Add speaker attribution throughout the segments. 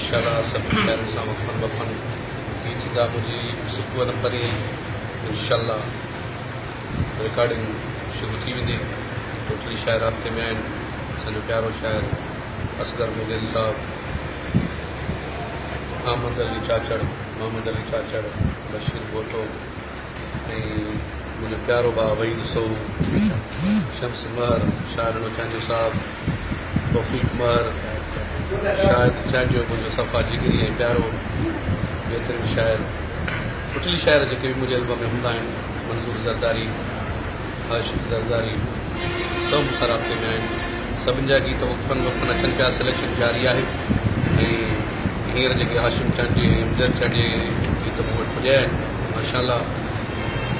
Speaker 1: انشاء الله سڀني شاعرن سان وقفن وقفن گيت ٿيندا منهنجي صبح نه پرين انشاء الله رڪارڊنگ شروع ٿي ويندي ٽوٽلي شاعر رابطي ۾ آهن اسان جو پيارو شاعر اصغر مغيري صاحب احمد علي چاچڙ محمد علي چاچڙ بشير گهوٽو ۽ منهنجو پيارو ڀاء وحيد سهو، شمس مهر، شاهه ڏنو چانڊيو صاحب، توفيق مهر، شاهد چانڊيو منهنجو صفا جگري ۽ پيارو بهترين شاعر، ٽوٽلي شاعر جيڪي به منهنجي البم ۾ هوندا آهن، منظور زرداري، عاشق زرداري سڀ مون سان رابطي ۾ آهن. سڀن جا گيت وقفن وقفن اچن پيا، سليڪشن جاري آهي ۽ هينئر جيڪي هاشم چانڊيي ۽ امجد چانڊيي گيت مون وٽ پڄيا آهن ماشاء الله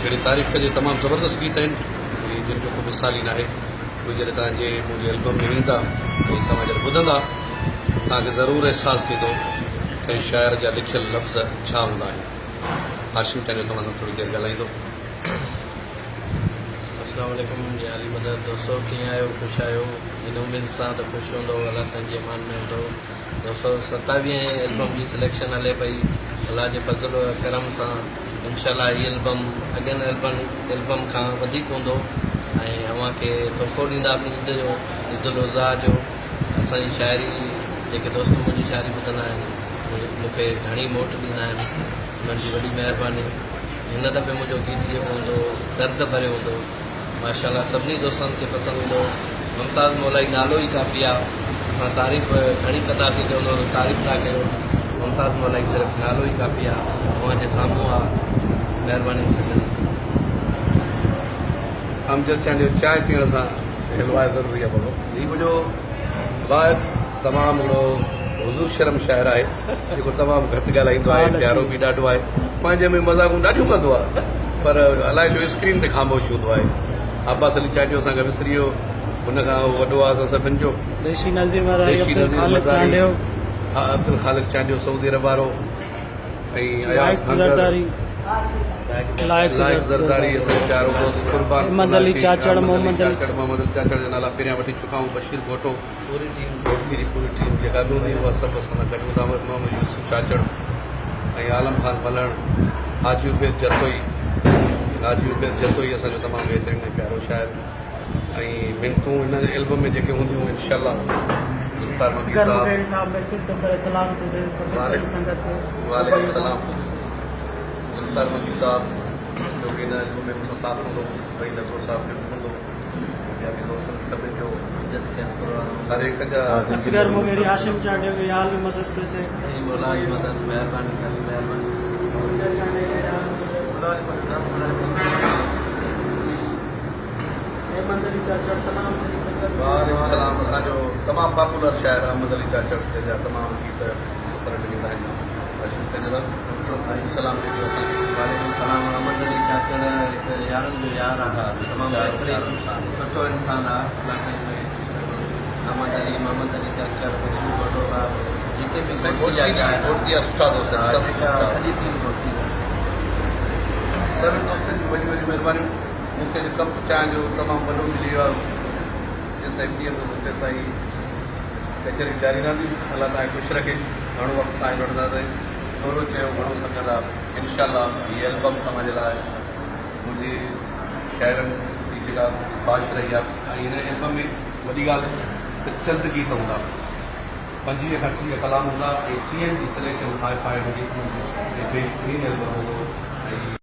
Speaker 1: جهڙي تعريف ڪجي تمام زبردست گيت آهن ۽ جن جو ڪو مثال ئي ناهي. اهي جڏهن توهان جي منهنجي البم ۾ ايندا ۽ توهان جڏهن ٻڌندا ته توهان کي ضرور احساس ٿيندو ڪنهن شاعر جا لکيل لفظ ڇا هوندا آهن. هاشم چانڊيو توهان سان ٿوري دير ڳالهائيندو.
Speaker 2: اسلام عليڪم يا علي مدد دوستو ڪيئن آهيو خوش آهيو ان اميد سان ته خوش هوندو الله سائين جي امان ۾ هوندو دوستو ستاويهين البم جي سليڪشن هلي پئي الله جي فضل و ڪرم سان انشاء الله هي البم اڳين البم البم کان وڌيڪ هوندو ۽ اوهان کي تحفو ڏينداسين عيد جو عيد الاضحيٰ جو اسان جي شاعري جيڪي دوست منهنجي شاعري ٻڌندا آهن مون کي گهڻي موٽ ڏيندا آهن انهن جي وڏي مهرباني هن دفعي منهنجو گيت جيڪو هوندو درد ڀريو هوندو ماشاء الله سڀني دوستن کي پسند ايندو ممتاز مولائي نالو ئي ڪافي آ اسان تعريف گهڻي ڪنداسين چوندو ته تعريف ٿا ڪيو ممتاز مولائي صرف نالو ئي ڪافي آ اوهان جي سامهون آ مهرباني سڄڻ.
Speaker 1: امجد چانڊيو چانهه پيئڻ سان حلواء ضروري آ بابا. هي منهنجو ڀاء تمام هڪڙو حضور شرم شاعر آهي جيڪو تمام گهٽ ڳالهائيندو آهي پيارو به ڏاڍو آهي پنهنجي ۾ مذاقون ڏاڍيون ڪندو آهي پر الائي ڇو اسڪرين تي خاموش هوندو آهي عباس علي چانڊيو اسان کان وسري ويو هن کان وڏو آهي اسان سڀن جو
Speaker 3: ديشي نظير مزاري عبدالخالق چانڊيو
Speaker 1: ها عبدالخالق چانڊيو سعودي عرب وارو ۽ اياز
Speaker 3: زرداري
Speaker 1: لائق زرداري اسان جو پيارو دوست قربان
Speaker 3: احمد علي چاچڙ
Speaker 1: محمد علي چاچڙ محمد علي چاچڙ جا نالا پهريان وٺي چڪا آهيون بشير گهوٽو
Speaker 2: پوري ٽيم
Speaker 1: گهوٽڪي جي پوري ٽيم جيڪا به هوندي اها سڀ اسان سان گڏ هوندا هئا محمد يوسف چاچڙ ۽ عالم خان ملهڻ حاجي عبيد جتوئي حاجي عبيد جتوئي اسان جو تمام بهترين ۽ پيارو شاعر ۽ منتون هن البم ۾ جيڪي هونديون انشاء الله ذوالفقار مگي
Speaker 3: صاحب
Speaker 1: وعليڪم السلام ذوالفقار مگي صاحب جو به هن البم ۾ مون سان ساٿ هوندو وحيد ابڙو صاحب جو به هوندو ٻيا به دوستن سڀن جو هر هڪ جا
Speaker 3: اصغر مغيري هاشم چانڊيو کي يا علي مدد ٿو چئي.
Speaker 2: سائين مولا علي مدد مهرباني سائين مهرباني.
Speaker 3: امجد چانڊيو کي يا علي مدد. احمد علي چاچڙ سلام سڄي سنگت کي.
Speaker 1: وعليڪم السلام اسان جو تمام پاپولر شاعر احمد علي چاچڙ جنهن جا تمام گيت سپر هٽ ويندا آهن اشوڪ تنهنجا سلام ڏجو اسان کي.
Speaker 2: وعليڪم السلام احمد علي چاچڙ هڪ يارن جو يار آ تمام بهترين سٺو انسان آ الله سائين ان کي خوش رکي احمد علي محمد علي چاچڙ بشير ڀٽو صاحب جيڪي به گهوٽڪي جا شاعر
Speaker 1: گهوٽڪي جا سٺا دوست آهن سڀ
Speaker 2: جيڪا سڄي ٽيم گهوٽڪي جا.
Speaker 1: سڀني دوستن جون وڏيون وڏيون مهربانيون مون کي اڄ ڪپ چانهه جو تمام وڏو ملي ويو آهي جيستائين پيئندس تيستائين ڪچهري جاري رهندي الله توهان کي خوش رکي گهڻو وقت توهان جو وٺنداسين ٿورو چيو گهڻو سمجهندا انشاء الله هي البم توهان جي لاء منهنجي شاعرن جي جيڪا خواهش رهي آهي ۽ هن البم ۾ وڏي ڳالهه ته چند گيت هوندا 25 کان 30 ڪلام هوندا ۽ ٽيهن جي سليڪشن هاء فاء هوندي ۽ بهترين البم هوندو ۽